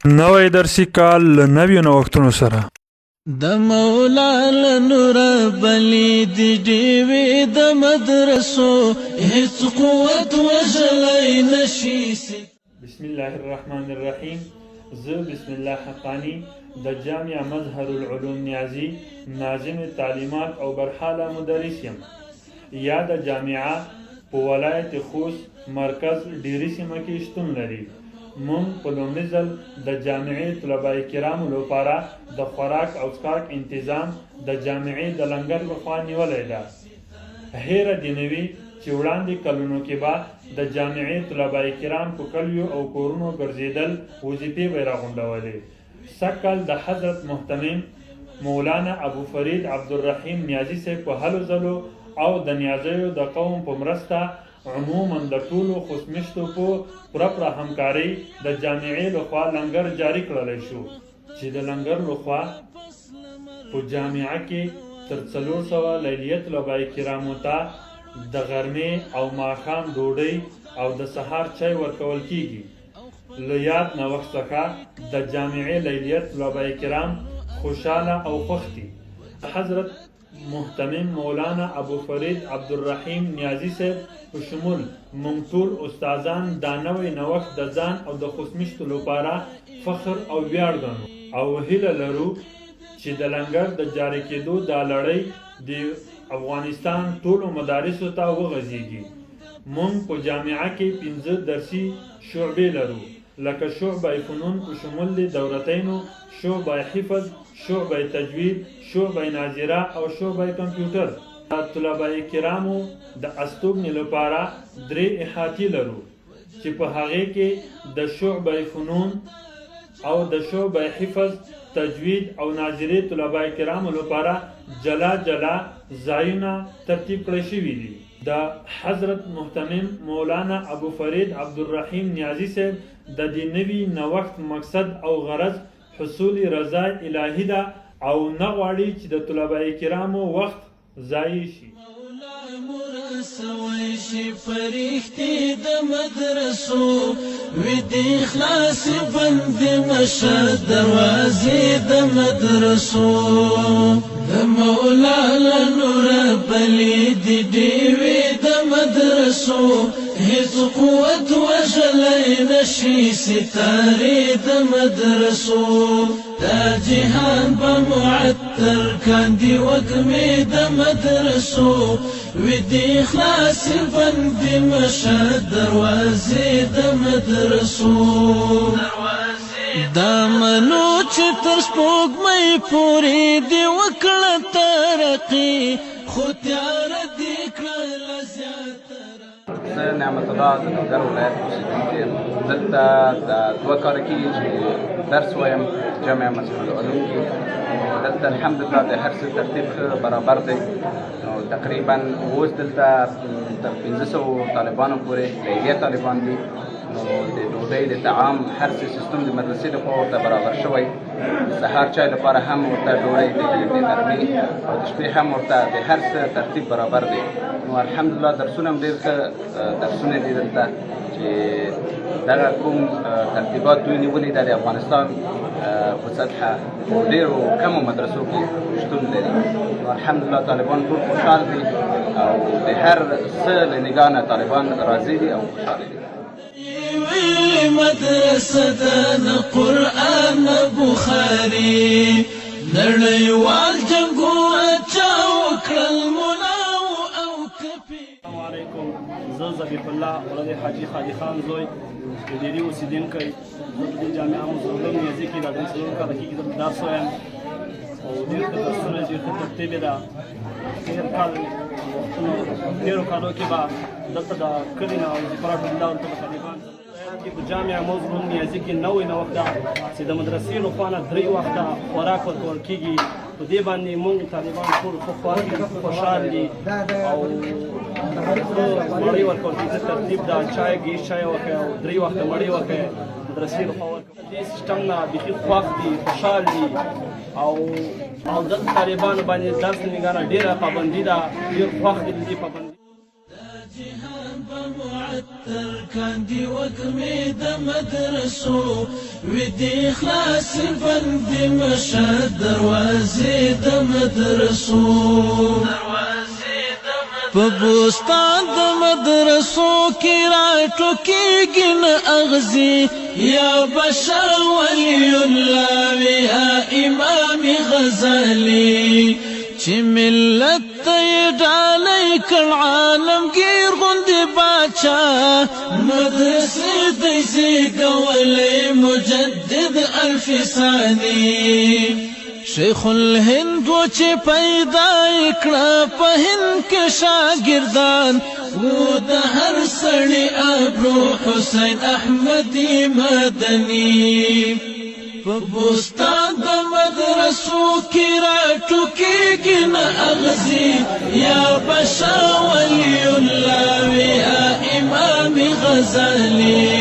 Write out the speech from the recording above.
نوی درسي کال له نویو نوښتونو سره. د مولا له نوره بلې دي ډېوې د مدرسو، هېڅ قوت وژلی نه شي. بسم الله الرحمن الرحیم زه بسم الله حقانی د جامعه مظهر العلوم نیازی ناظم تعلیمات او برحاله مدرس یم. یاده جامعه په ولایت خوست مرکز ډیري سیمه کې شتون لري. مونږ په لومړي ځل د جامعې طلباء کرامو لپاره د خوراک او څښاک انتظام د جامعې د لنګر لخوا نیولی ده. هېره دې نه وي چې وړاندې کلونو کې به د جامعې طلباء کرام په کلیو او کورونو ګرځېدل وظیفې به یې راغونډولې. سږ کال د حضرت مهتمم مولانا ابو فرید عبدالرحیم نیازي صاحب په هلو ځلو او د نیازیو د قوم په مرسته عموما د ټولو خوستمېشتو په پوره پوره همکارۍ د جامعې له خوا لنګر جاري کړلی شو چې د لنګر له خوا په جامعه کې تر 400 لیلیه طلباء کرامو ته د غرمې او ماښام ډوډۍ او د سهار چای ورکول کېږي. له یاد نوښت څخه د جامعې لیلیه طلباء کرام خوشاله او خوښ دي. حضرت مهتمم مولانا ابو فرید عبدالرحیم نیازي صاحب په شمول مونږ ټول استادان دا نوی نوښت د ځان او د خوستمېشتو لپاره فخر او ویاړ ګڼو او هیله لرو چې د لنګر د جاري کېدو دا لړۍ دې افغانستان ټولو مدارسو ته وغځېږي. مونږ په جامعه کې پنځه درسي شعبې لرو لکه شعبه فنون په شمول د دورتینو، شعبه حفظ، شعبه تجوید، شعبه ناظره او شعبه کمپیوټر. د طلباء کرامو د استوګنې لپاره درې احاطې لرو چې په هغې کې د شعبه فنون او د شعبه حفظ، تجوید او ناظرې طلباء کرامو لپاره جلا جلا ځایونه ترتیب کړی شوي دي. د حضرت مهتمم مولانا ابو فرید عبدالرحیم نیازي صاحب د دې نوي نوښت مقصد او غرض حصول رضای الهي ده او نه غواړي چې د طلباء کرامو وخت ضایع شي. مولا مو رسوی شي فرښتې د مدرسو وي دې خلاصې بندې مشه دروازې د مدرسو د مولا له نوره بلې دي ډېوې د مدرسو هېڅ قوت وژلی نه شي ستارې د مدرسو دا جهان به معطر کاندي وږمې د مدرسو وي دې خلاصې بندې مشه دروازې د مدرسو دا منو چې تر سپوږمۍ پورې دې وکړه ترقي خو تیاره دې کړله زیاتره. زه نعمت الله د لوګر ولایت اوسېدونکی یم. دلته د 2 کاله کېږي چې درس وایم جامعه مظهر العلوم کې. دلته الحمدلله د هر څه ترتیب ښه برابر دی. نو تقریبا اوس دلته تر 500 طالبانو پورې لیلیه طالبان دي. نو د ډوډۍ د طعام هر څه سیستم د مدرسې لخوا ورته برابر شوی. د سهار چای لپاره هم ورته ډوډۍ، د غرمې او د شپې هم ورته د هر څه ترتیب برابر دی. نو الحمدلله درسونه هم ډېر ښه درسونه دي دلته، چې دغه کوم ترتیبات دوی نیولي د افغانستان په سطحه په ډېرو کمو مدرسو کې شتون لري. نو الحمدلله طالبان ټول خوشحال دي او د هر څه له نګاه نه طالبان راضي دي او خوشحاله دي. ویلې مدرسه ده نه قرآن نه بخاري، نړیوال جنګونه چا وکړل ملا او کپي. السلام علیکم، زه ذبیح الله ولد حاجي خالي خان زوی د ډیری اوسېدونکی. زه په دې جامعه مظهرالعلوم نیازي کې دا 3-4 کاله کېږي دلته درس وایم او ډېر ښه درسونه، ډېر ښه ترتیب یې ده. تېر کال وختونو تېرو کالو کې به دلته د کلي نه وظیفه راټولېده او دلته به طالبان کې په جامعه مظهرالعلوم نیازي کې نوی نوښت ده چې د مدرسې له خوا نه درې وخته خوراک ورکول کېږي. په دې باندې مونږ طالبان ټول ښه خوښ دي، خوشحال دي او ښه مړۍ ورکول کېږي. ترتیب ده، چای ګیس چای ورکوي او درې وخته مړۍ ورکوي مدرسې له خوا ورکوي. دې سیستم نه بیخي خوښ دي، خوشحال دي او دلته طالبانو باندې درس نګانه ډېره پابندي ده، ډېر خوښ دي د دې پابندي. جهان به معطر کاندي وږمې د مدرسو، وي دې خلاصې بندې مشه دروازې د مدرسو. په بوستان د مدرسو کې راټوکېږي نه اغزي، یا بشر ولی الله وي امام غزالي، چې ملت ته یې ډالۍ کړ عالمګیر غوندې باچا، مدرسې دی زېږولی مجدد الف ثاني. شیخ الهند و چې پیدا کړه په هند کې شاګردان، و د هر سړي ابرو حسین احمدي مدني. په بوستان د مدرسو کې راټوکېږي نه اغزي، یا بشا ولی الله وي امام غزالي.